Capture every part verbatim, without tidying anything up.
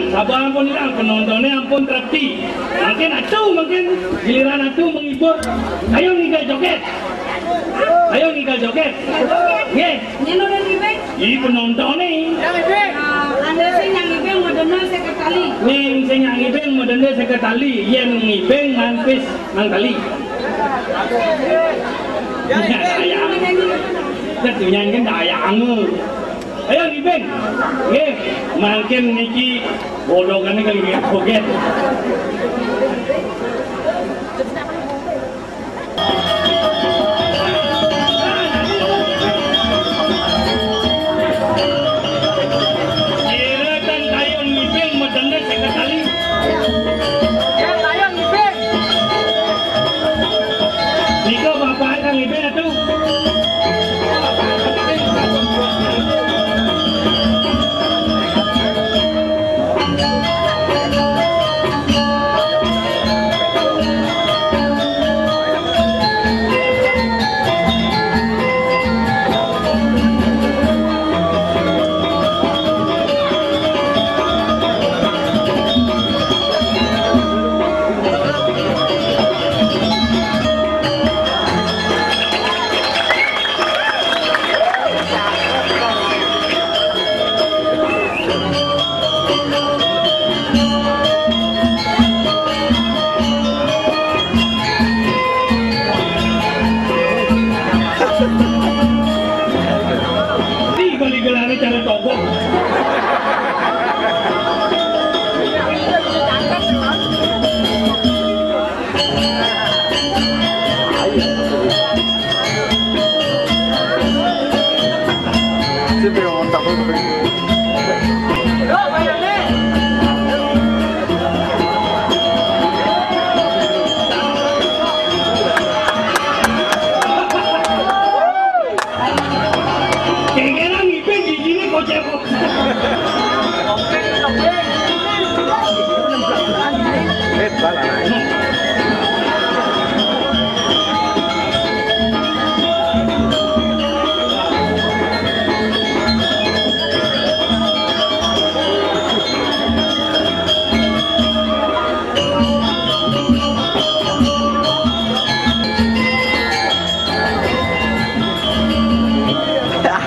Sabar ampun ilang, penontonnya ampun trepti. Mangkin atu, mangkin giliran atu menghibur. Ayo ngigal joget. Ayo ngigal joget. Nggih. Nyen udah ngibing. Ih, penonton nih. Nah, anu sing nyang ngibing modena seket tali. Ning sing nyang ngibing modena seket tali. Yen ngibing mantis nang tali. Ya, ya. Nek dunia ini ndak aya anu. Ayo ngibing. Nggih, mangkin niki bodongane kali nggih joget. Kira kan kayon ngibing medene seket tali. Kan kayon ngibing. Nika bapak kang ngibing atuh. Ini kali gelane cara togok. Sip, ya, mantap. Kengkena ngibing gigine kocek kok. Eh, salah.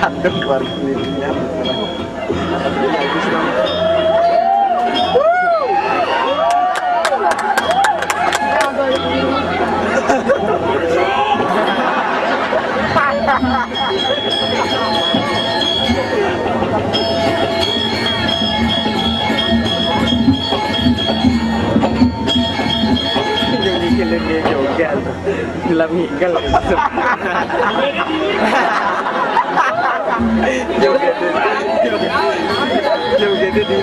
Aduh, keluar sendirinya. Jadi kelenge joget. Gelap ngikel. Joget. Joget ini.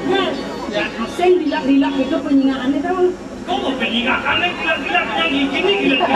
Nah, sing dilak-dilak itu penyingaane to. Kok penyingaane dilak-dilak yang gini gila.